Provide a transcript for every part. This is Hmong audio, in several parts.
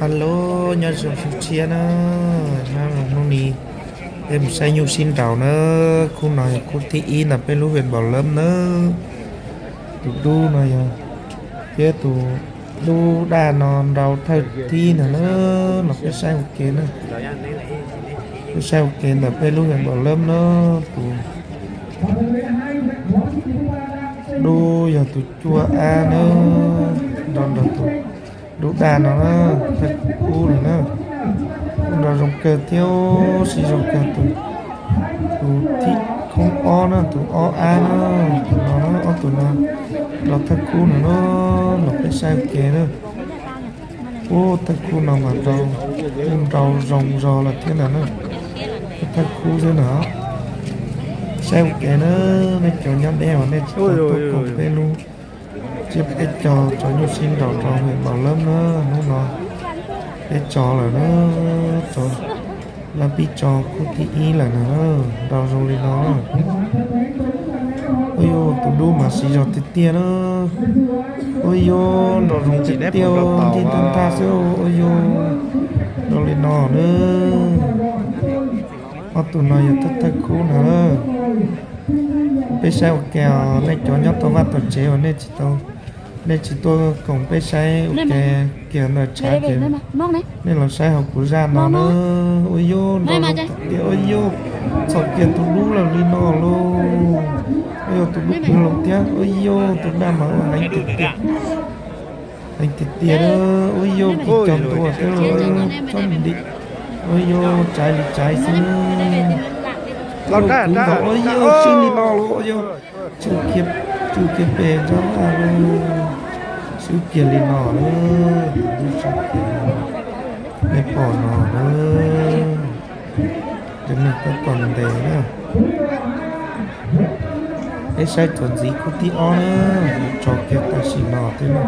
Alo, nyob zoo sib tshiab na, nyob zoo hnub no peb mus saib nyuj sib nraus na. Khub no yog khub thib ib ntawm peb lub huyện Bảo Lâm na. Tus dub no yog, thiab tus dub daj no nraus thawj thib ntag na, los peb saib ua ke na. Peb saib ua ke ntawm peb lub huyện Bảo Lâm na, tus dub yog tus cuaj ab na, nraus nraus tus dub daj no na, thawj khub lawm na. Nraus zoo kawg thiab, sib zoo kawg tus, tus thib khoob ob na, tus ob ab na, tus no na, ob tug no nraus thawj khub no na, los peb saib ua ke na. Ub, thawj khub no mas nraus, kuj nraus zoo zog lawm thiab ntag na. Thawj khub xwb na. Saib ua ke na, nej cov nyob deb uas nej tsis tau tuaj koom peb lub tsiab peb caug tso nyuj sib nraus rau huyện Bảo Lâm na, hnub no peb tso lawm na, tso, lab pib tso khub thib ib lawm na, nraus zoo li no. Ua yuj, tus dub mas siv zog tiag tiag na. Ua yuj, nraus zoo tiag tiag, nti tag ntag xwb. Ua yuj, nraus li no na. Ob tug no yog thawj thawj khub na. Peb saib ua ke os, nej cov nyob tom vaj tom tsev uas nej tsis tau, nej tsis tuaj koom peb saib ua ke kiag ntawm tshav ces nej los saib hauv kuv zaj no na. Ua yuj, nraus zoo tiag tiag, ua yuj, txhom kiag tus dub lawm li no lauj. Ua yuj, tus dub pw loo thiab, ua yuj, tus daj mas ua heev tiag tiag. Heev tiag tiag, ua yuj, kis cog ntua thiab lauj, txhob nti, ua yuj, tsaiv li tsaiv xwb. Ua yuj, sib li no lauj, ua yuj, tsw kiag, tsw kiag pem nrab vaj lauj, swb kiag li no lauj, tus dub swb kiag li no, nej pom no na. Cov neeg tab tom ntes na. Peb saib txuas ntxiv khub thib ob na, tso kiag tam sim no thiab na.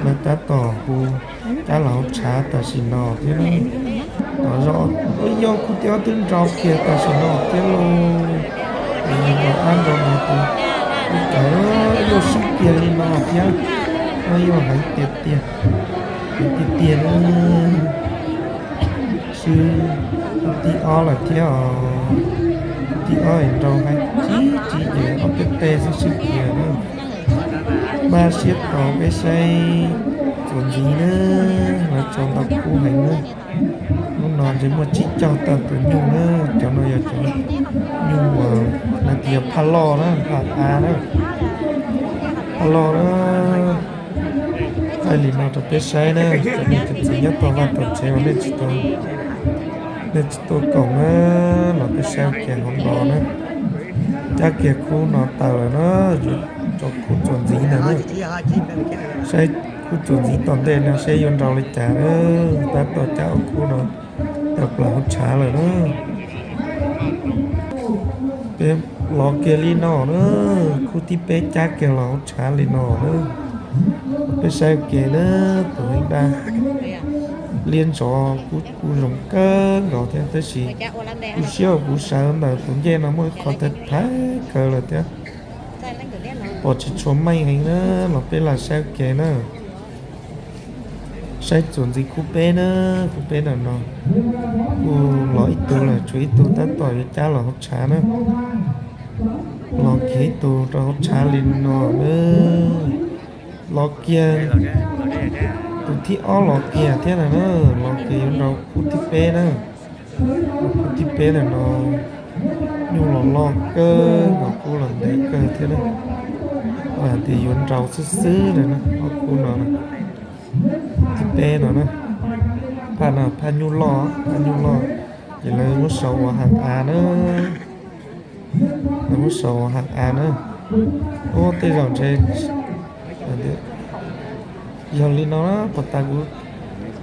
Lawv tab tom hu cab los hauv tshav tam sim no thiab na. Ua yuj, khub thib ob twb nraus kiag tam sim no thiab lauj. Nraus ab nraus no tus, ua yuj, swb kiag li no thiab. Ua yuj, heev tiag tiag, heev tiag tiag na. Swb khub thib ob lawm thiab os. Khub thib ob nraus heev tib si ces ob peb teg xwb swb kiag na. Npaj siab tos peb saib txuas ntxiv na, lawv tso ntau khub heev na. Hnub no ntshe muaj tsib caug tawm tus nyuj na, cov no yog cov nyuj uas hais tias phaj loj na, phaj av na, phaj loj na. Thaij li no rau peb saib na, cov niam cov txiv nyob tom vaj tom tsev uas nej tsis tau, nej tsis tuaj koom na, los peb saib kiag hauv no na. Cab kiag khub no tawm lawm na, yuav tso khub txuas ntxiv ntag na. Saib khub txuas ntxiv tom ntej no seb yuav nraus li cas na. Tab tom cab ob khub no tawm plaws hauv tshav lawm na. Peb los kiag li no na, khub thib peb cab kiag los hauv tshav li no na. Peb saib ua ke na, tus heev daj liab ntsos kuj zoo kawg nkaus thiab, tab sis kuv siab uas kuv sawv ntawm tus ncej no muaj ib qho thaiv thaiv kawg lawm thiab, pom tsis tshua meej heev na, los peb lam saib ua ke na. Saib txuas ntxiv khub peb na, khub peb ntawm no kuj los ib tug lawm, tshuav ib tug tab tom yuav cab los hauv tshav na. Los kiag ib tug rau hauv tshav li no na. Los kiag, tus thib ob los kiag thiab na, los kiag yuav nraus khub thib peb na. Khub thib peb ntawm no nyuj los loj kawg nkaus, kub los ntev kawg thiab na. Hais tias yuav nraus xwb xwb na, ob khub no, thib peb no na. Phaj no phaj nyuj loj, phaj nyuj loj, ces lawv muab sau ua hav av na. Lawv muab sau ua hav av na. Ub, tej zaum ntshe yog li no na, puas tas kuv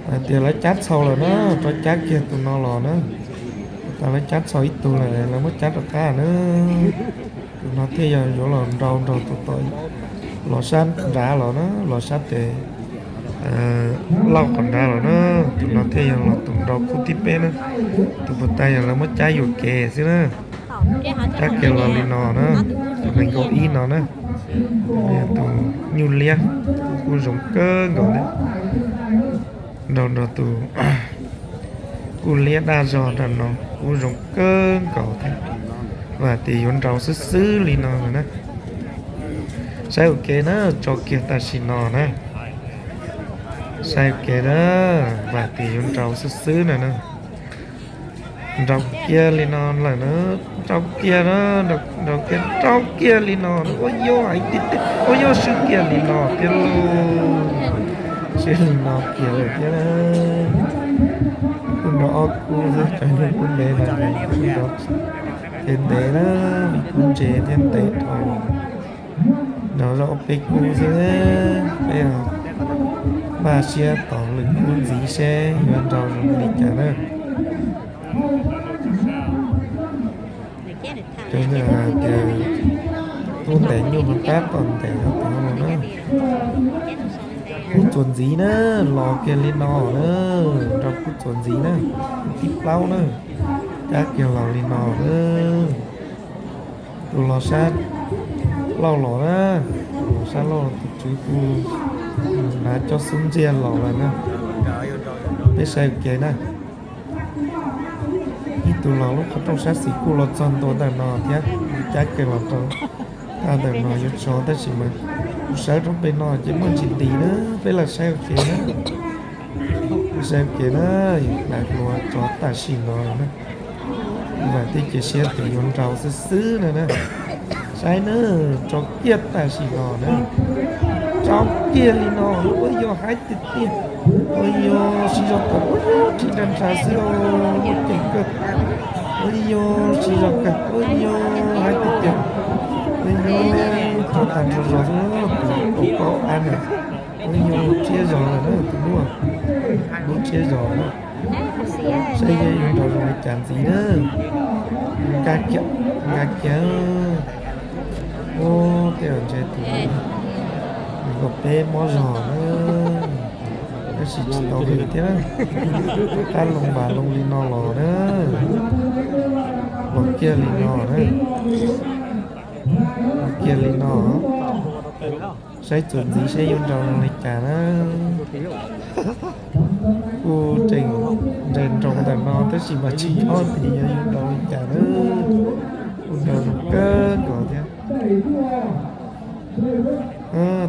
hais tias lawv cab txhaum lawm na, rov cab kiag tus no los na. Puas tas lawv cab txhaum ib tug lawm, lawv muab cab rov qab na. Tus no thiaj yog yuav los nraus nraus tus tom los sab nrad los na, los sab tes lauj qhov nrad los na. Tus no thiaj yog los tus nraus khub thib peb na. Tus puag ta yog lawv muab cab yuam kev xwb na. Cab kiag los li no na, tus nees nkaum ib no na. Tus no yog tus nyuj liab, kuj zoo kawg nkaus thiab. Nrau nrog tus kuj liab daj zog nram no kuj zoo kawg nkaus thiab. Vam tias yuav nrau xwb xwb li no na. Saib ua ke na, tso kiag tam sim no na. Saib ua ke na, vam tias yuav nrau xwb xwb na na. Nrau kiag li no lawm na, nrau kiag na, nrau kiag, nrau kiag li no, ua yuav hais tiag tiag, ua yuav swb kiag li no thiab lauj. Swb li no kiag lawm thiab. Kuj nrau ob kub xwb, cov yug kub ntev no nrau ntev na, vim kub ntse thiab ntev dhau. Nrau zoj ob peb kub xwb, peb npaj siab tos lwm kub ntxiv seb yuav nrau zoo li cas na. Cov tias tub ntes nyuj mas tab tom ntes no tod no na. Kub txuas ntxiv na, los kiag li no na, nrau kub txuas ntxiv na, kub thib plaub na, cab kiag los li no na. Tus los sab laug los na, tus los sab laug tus tswv kuj hnav coj xub ntiag los lawm na. Peb saib ua ke na. Ib tug los lub qhov rooj sab xis kuj los txog ntua ntawm no thiab, cab kiag los rau tag ntawm no yuav tso tab sis mas kuv sawv rau pem no ces muaj ntsis ntis na, peb los saib ua ke na. Saib ua ke na, yus pab hluas tso tam sim no na. Vam thiab cia siab tias yuav nrau xwb xwb no na. Saib na, tso kiag tam sim no na. Tso kiag li no, ua yog hais tiag tiag. Ua yog siv zog kawg, ua yog tsis nra nra xwb os, muaj ceem kawg. Ua yog siv zog kawg, ua yog hais tiag tiag. Ua yog tso tag nrho zog xwb, tus kaum plaub ab na. Ua yog tsiab zog lawm na, tus muaj lub tsiab zog na. Saib yuav nrau zoo li cas ntxiv na. Nkag kiag, nkag kiag. Ub, tej zaum ntshe tus nees nkaum peb mob zog na, tab sis tsis tau hwm thiab na. Tab loo vas loo li no los na, los kiag li no na, los kiag li no. Saib txuas ntxiv saib yuav nrau zoo li cas na. Kuj tseem nres nroos ntawm no tab sis mas tsis paub tias yuav yuav nrau li cas na. Kuj nrau zoo kawg nkaus thiab.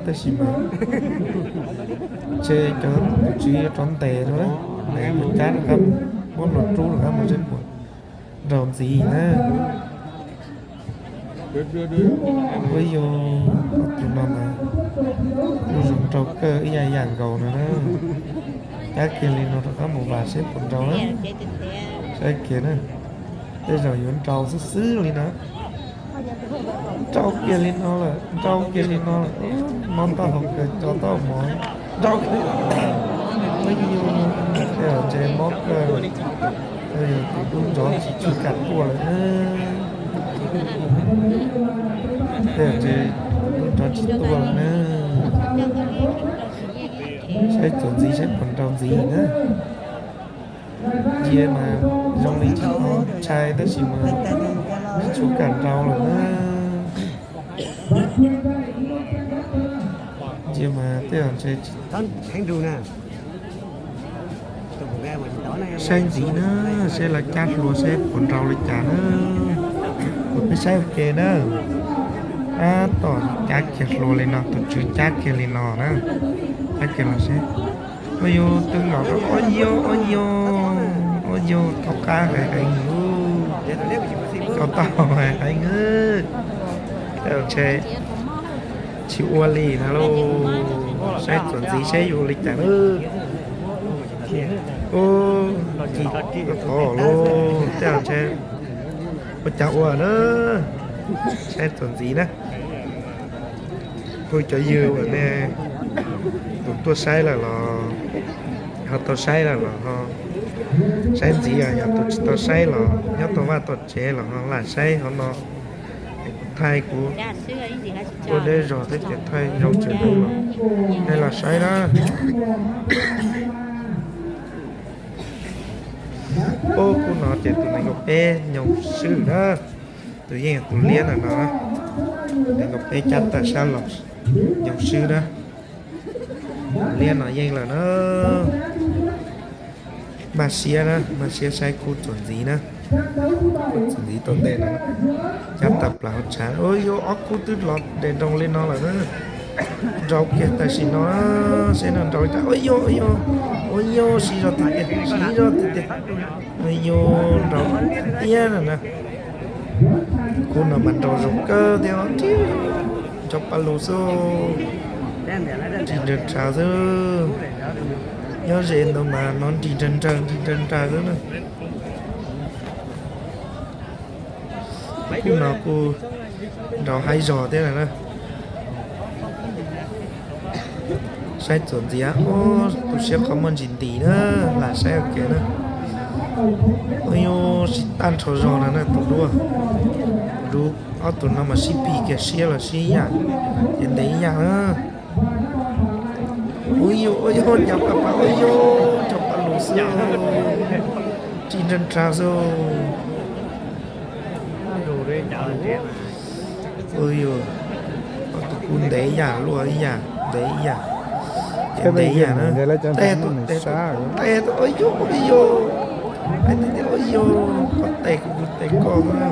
Tab sis mas ntshe cov tus tswv yuav rov ntes rau na, ntes mus cab rov qab, muab nws rub rov qab mus seb puas nrau ntxiv na. Ua yog tus no mas kuj zoo nrau kawg ib yam yam nkaus no na. Cab kiag li no rov qab mus vas seb puas nrau na. Saib kiag na, tej zaum yuav nrau xwb xwb li no. Nrau kiag li no lawm, nrau kiag li no lawm. Mob taub hau kawg, tso taub hau mov. Nrau kiag li no. Tej zaum ntshe mob kawg, tus tub nrov tsis kam tuaj lawm na. Tej zaum ntshe tus tub nrov tsis tuaj lawm na. Saib txuas ntxiv saib puas nrau ntxiv na. Ntsia mas zoo li tsis tau ntshai tab sis mas tsis kam nrau lawm na. Ntsia mas tej zaum ntshe tsis, saib ntxiv na, saib lawv cab hlua saib puas nrau li cas na. Kuv peb saib ua ke na. Tab tom cab kiag hlua li no, tus tswv cab kiag li no na. Cab kiag los seb. Ua yog twb nkaus rau, ua yog, ua yog, ua yog tau qab heev heev, tau taub hau heev heev. Tej zaum ntshe tsis ua li na lauj, saib txuas ntxiv saib yuav li cas na. Ub, tod lauj, tej zaum ntshe ua cas ua na, saib txuas ntxiv na. Phooj cov ywg uas nej tus tuaj saib lawm los ho tau saib lawm los ho saib ntxiv, yog tus tsis tau saib los nyob tom vaj tom tsev los ho lam saib hauv no. Es kuv thaij kuv tuaj deb zog thiab ces thaij zoo tsis zoo los nej los saib na. Ub, kuv no ces tus nees nkaum peb nyoog swb na, tus yeej yog tus liab ntawm no, nees nkaum peb cab tawm sab los nyoog swb na. Tus liab no yeej lawm na. Npaj siab na, npaj siab saib khub txuas ntxiv na. Khub txuas ntxiv tom ntej no, cab tawm plaws hauv tshav. Ua yuav ob khub twb los nres nroos li no lawm na. Nrau kiag tam sim no, seb no nrau li cas. Ua yuav, ua yuav, ua yuav, siv zog tiag tiag, siv zog tiag tiag. Ua yuav nrau tiag na na. Khub no mas nrau zoo kawg thiab, nrau paj lug xwb, nrig nrag nrhav xwb. Nyob ze ntawd mas no nrig nrag nrag, nrig nrag nrag xwb na. Khub no kuj nrau haib zog thiab na. Saib txuas ntxiv, ua tu siab qhov muaj ntsis ntis na, lam saib ua ke na. Ua yuav siv tag nrho zog no na tus duab. Dub, ob tug no mas sib pis kiag siab los sib yam, ces ntev ib yam na. Ua yuav, ua yuav, cov paj paj, ua yuav, cov paj lug xwb, nrig nrag nrhav xwb. Ua yuav, ob tug kuj ntev ib yam, luaj ib yam, ntev ib yam, ces ntev ib yam na. Tes, tes, tes, ua yuav, ua yuav, hais tias ua yuav, koj tes kuv, kuv tes koj na.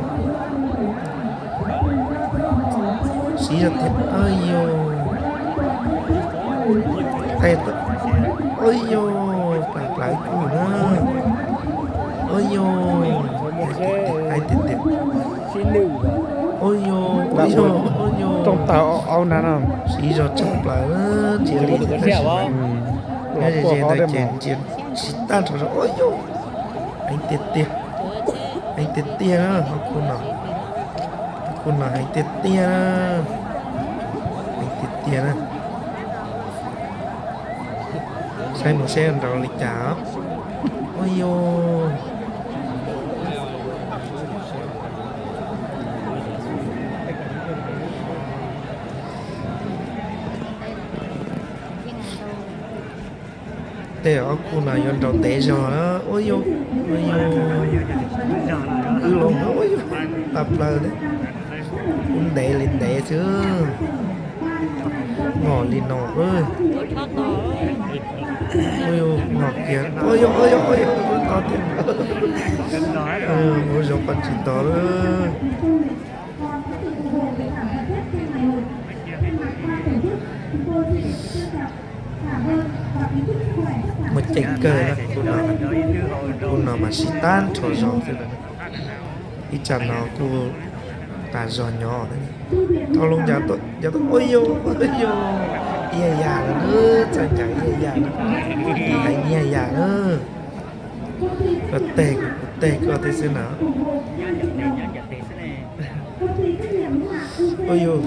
Siv zog tiag, ua yuav, tes, ua yuav, plaws plaws ib tug na. Ua yuav, hais tias tiag, ua yuav, ua yuav, ua yuav, siv zog tshaj plaws, ntsia li tab sis mas nyob ze ze ntawd ces ntsia siv tag nrho zog, ua yuav, heev tiag tiag, heev tiag tiag na, khub no, khub no heev tiag tiag na, heev tiag tiag na. Saib mus seb nrau li cas. Ua yuav, tej ob khub no yuav nrau ntev zog na. Ua yuav, ua yuav, wb los ua yuav, tawm plaws thiab, kuj ntev li ntev xwb. Ngom li no, ua yuav, ngom kiag, ua yuav, ua yuav, ua yuav, to tiag, ua zoo paj tsis to lawm. Muaj ceem kawg, khub no mas siv tag nrho zog xwb. Ib tsam no kuj tas zog nyob. Tau loo ncav, ua yuav, ua yuav, ib yam yam lawm, txawm ncav ib yam yam na, hais ib yam yam na. Koj teg kuv, kuv teg koj thiab xwb na. Ua yuav,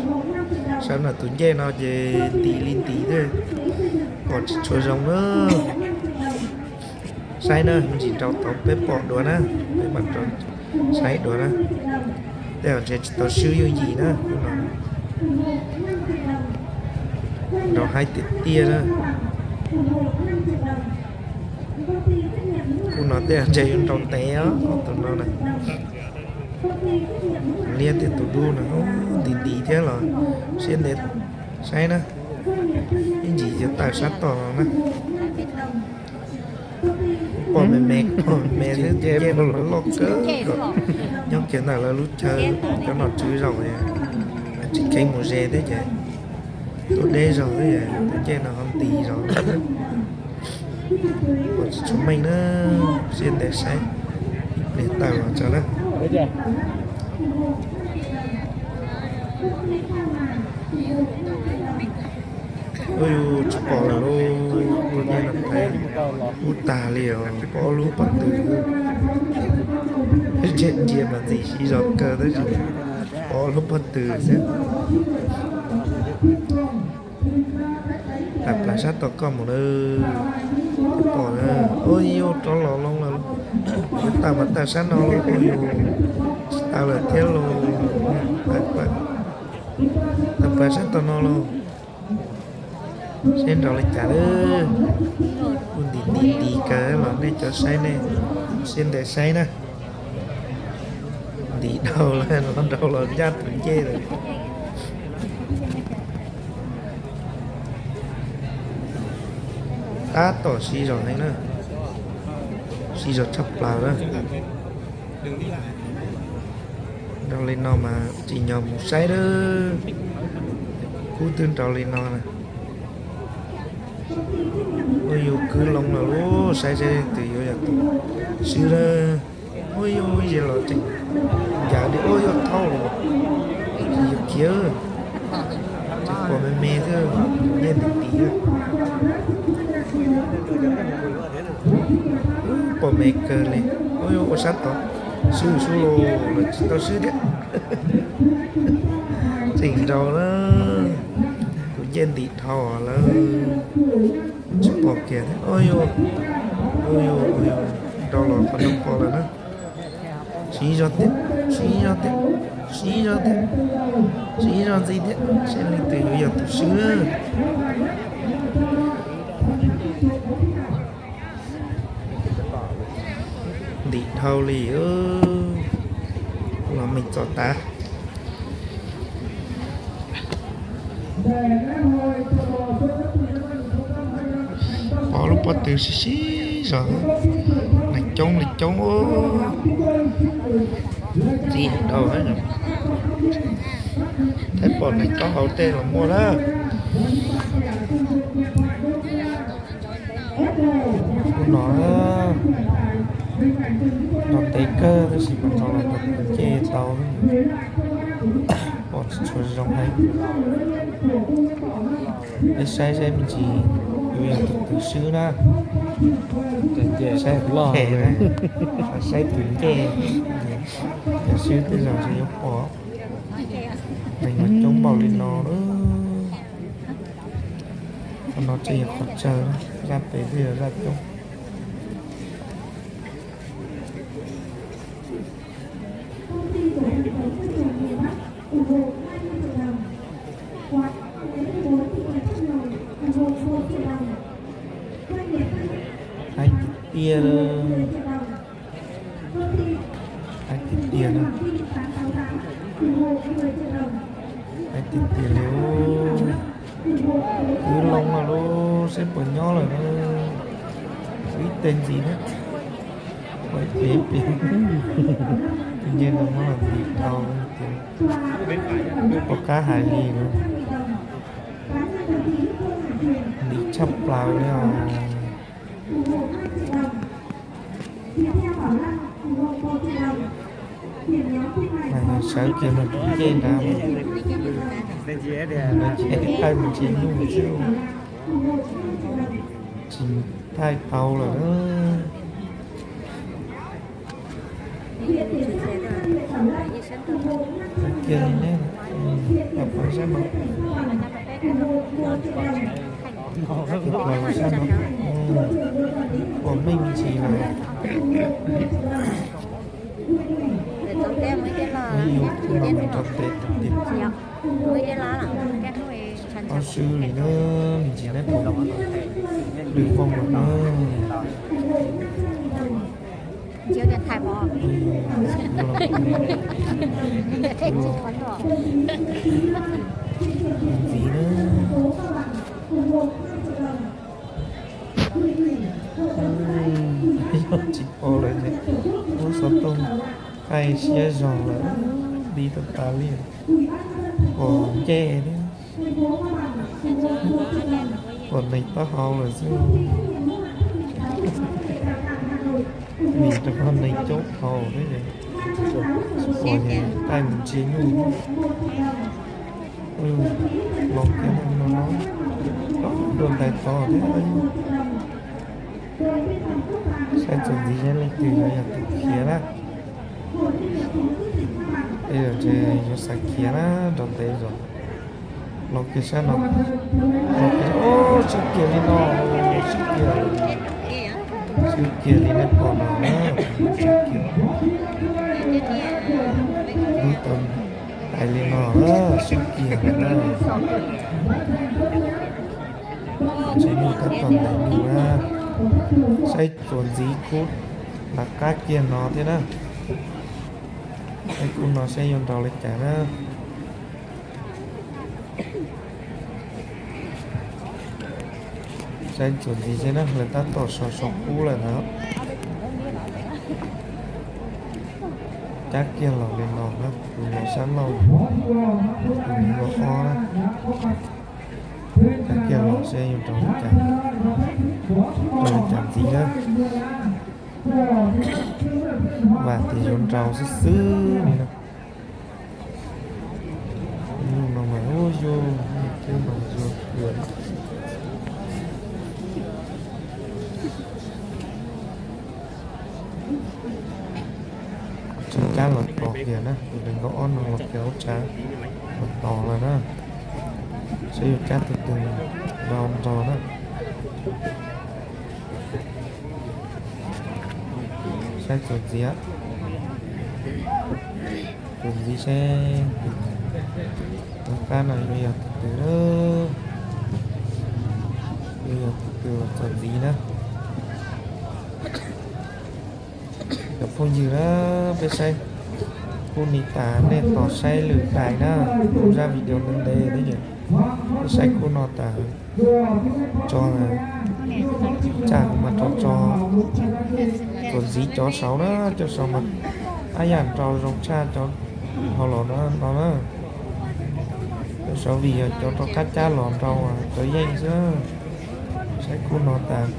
sawv ntawm tus ncej no ces ntis li ntis thiab, pom tsis tshua zoo na. Saib na, me ntsis rau tod peb pom dua na, peb mam rau saib dua na. Tej zaum ntshe tsis tau swb yooj yim na, khub no nrau haib tiag tiag na. Khub no tej zaum ntshe yuav nrau ntev os, tus no na. Liab thiab tus dub no, ntis ntis thiab los siab ntev. Saib na, ib ntsis yuav tawm sab tod no na. Pom me me, pom me me xwb, ncej mas loj kawg nkaus. Nyob kiag ntawm lawv lub chaw, cov nom tswv zaum, tsis kheev mus ze thiab ces tuaj deb zog thiab, tus ncej no ho ntis zog. Pom tsis tshua meej na, siab ntev saib ib pliag tawm los tso na. Ua yuav, tsis pom lawm lauj, tus ncej no thaiv kub tag li os, pom ob lub pob tw. Ntsia ntsia mas ntxim siv zog kawg tab sis pom ob lub pob tw xwb. Tawm plaws sab tom koj mus na, pom na. Ua yuav, rov los loo lawm, tawm mas tawm sab no lauj, ua yuav, tsis tawm lawm thiab lauj. Tawm plaws sab tom no lauj. Seb nrau li cas lawm. Kuj ntis ntis ntis kawg los nej cov saib nej siab ntev saib na. Ntis dhau lawm, los nrau los ncaj tus ncej lawm. Tab tom siv zog heev na. Siv zog tshaj plaws na. Nrau li no mas tsim nyog mus saib lawm. Kub twb nrau li no na. Ua yus kwv loo los lub saib saib leej twg yuav yog tus swb lawm. Ua yus ze los tseem ncav li ua yus thauj los tsis yog khiav. Tseem pom me me xwb, nyiaj ntim ntim. Pom me kawg li. Ua yus ua sab tod swb swb los los tsis tau swb thiab. Tseem nrau na. Tus ncej ntim dhau lawm. Tsis pom kiag thiab. Ua yus, ua yus, ua yus nrau los qhov no pom lawm na. Siv zog thiab, siv zog thiab, siv zog thiab, siv zog ntxiv thiab, saib leej twg yuav yog tus swb. Ntim dhau li, los meej txom tas. Pom lub pob tw sib sib zog, neeg coob li coob. Txi dhau, thaum pom neeg coob hauv tej los muaj lawm. Ub no, nrau ntev kawg tab sis mas nrau los nrau ncej tau, pom tsis tshua zoo heev. Peb saib saib me ntsis yuav yog tus twg swb na. Saib tus phem na, saib tus ncej, yog swb tej zaum ntshe yuav pom. Neeg mas coob npaum li no lawm. Qhov no tseem yog qhov tsawg, zaj pem twb yog zaj coob. Haib tiag tiag, haib tiag tiag na. Haib tiag tiag li. Kwv loo lawm lauj, saib puas nyob lawm na. Ib teg ntxiv thiab. Ua ib pliag ib pliag, tus ncej no muab los ntim dhau tias, pom qab hais li lauj. Ntim tshaj plaws li os. Mas yog sawv kiag nws tus ncej nrad, nws thaij mus ntsia nyuj xwb, tsis thaij tau lawm. Sawv kiag li ne, pab saib mas, pab saib mas, pom meej me ntsis lawm. Yus no mas nrau ntev tiag tiag. Ob swb li na, me ntsis neb pom lwm vooj lawm na. Ntxiv na. Yog tsis pom lawm ces muab xov tooj thaij siab zog lawm, nti tas tas li. Pom ncej thiab, pom neeg taub hau lawm xwb. Vim rau qhov neeg coob hauv thiab ces tsis pom ces thaij mus ntsia nyuj. Los kiag no no, dua ntais tod thiab. Saib txuas ntxiv saib leej twg yuav yog tus khiav na. Tej zaum ntshe yuav xav khiav na, nrau ntev zog. Los kiag sab no, los kiag, swb kiag li no, swb kiag, swb kiag li nej pom no na, swb kiag. Lub tau ntais li no na, swb kiag lawm na. Tsis muaj tab tom ntais nyuj na. Saib txuas ntxiv khub nram qab kiag no thiab na. Saib khub no saib yuav nrau li cas na. Saib txuas ntxiv thiab na, lawv tab tom so so kub lawm na. Cab kiag los li no na, tus no sab laug, tus no ob na. Cab kiag los seb yuav rau li cas, rau li cas ntxiv na. Vam tias yuav nrau xwb xwb li na. Yus no mas ub yus, yus no yus. Tseem cab los tos kiag na, tus hluas nkauj ob no los kiag ua tsav los tos lawm na. Saib yuav cab tus twg los nrog na. Saib txuas ntxiv, txuas ntxiv saib tom qab no yuav yog tus twg, yuav yog tus twg los txuas ntxiv na. Cov phooj ywg na, peb saib khub ni tas nej tos saib lwm daim na, zaj video ntev ntev thiab ces peb saib khub no tas tso, tsam kuv mam rov tso txuas ntxiv cov saud na, cov saud mas ab yam nrau zoo tshaj cov hauv los no na. Cov saud vim yog cov rov qab cab los nrau cov yeej xwb. Saib khub no tas,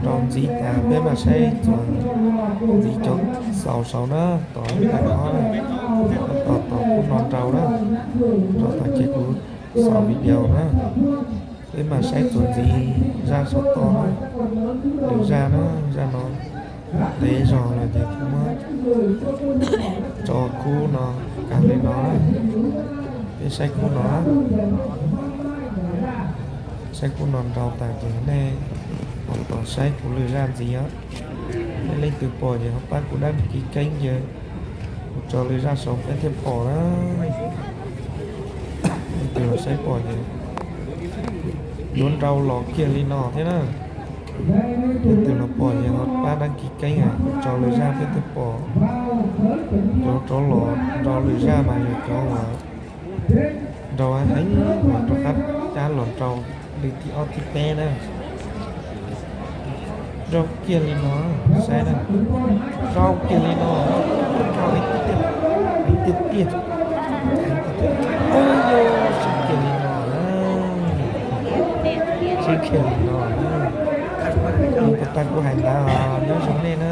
rau ntxiv tas peb mam saib txuas ntxiv cov xaus saud na, tos lwm daim no na, tos tos khub no nrau na, rau tom ces kuv xaus video na. Peb mam saib txuas ntxiv zaj saum toj na, lwm zaj na, zaj no ntev zog lawm ces kuv muab tso khub no kag li no na. Peb saib khub no, saib khub no nrau tas ces nej ho tos saib kuv lwm zaj ntxiv os. Nej leej twg pom ces ho pab kuv đăng ký kênh ces kuv tso lwm zaj saud peb thiaj pom na. Leej twg los saib pom ces yuav nrau los kiag li no thiab na. Leej twg los pom ces ho pab đăng ký kênh, kuv tso lwm zaj peb thiaj pom. Cov rov los nrau lwm zaj mas yog cov uas nrau heev uas rov qab cab los nrau li thib ob thib peb na. Nrau kiag li no, saib na, nrau kiag li no, nrau tiag tiag, heev tiag tiag. Ub, saib kiag li no na, saib kiag li no na. Ib puas tag kuv hais ntawd, nyob zoo nej na.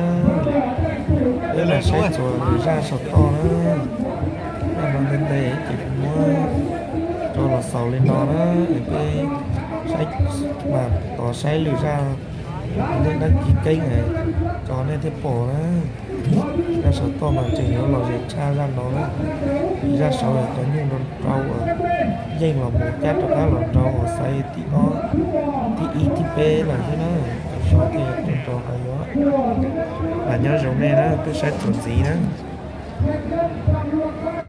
Peb mam saib txuas lwm zaj saum toj na. Zaj no ntev ntev ces kuv muab tso los xaus li no na, es peb saib, mam tos saib lwm zaj, nej đăng ký kênh es tso nej thiaj pom na. Zaj saum toj mas tseem yuav lom zem tshaj zaj no na. Zaj saud cov nyuj nrau nrau uas yeej los mus cab rov qab los nrau uas xaiv thib ob, thib ib thib peb lawm thiab na. Cov saud thiaj yuav tau nrau qab yuav. Mas nyob zoo nej na, peb saib txuas ntxiv na.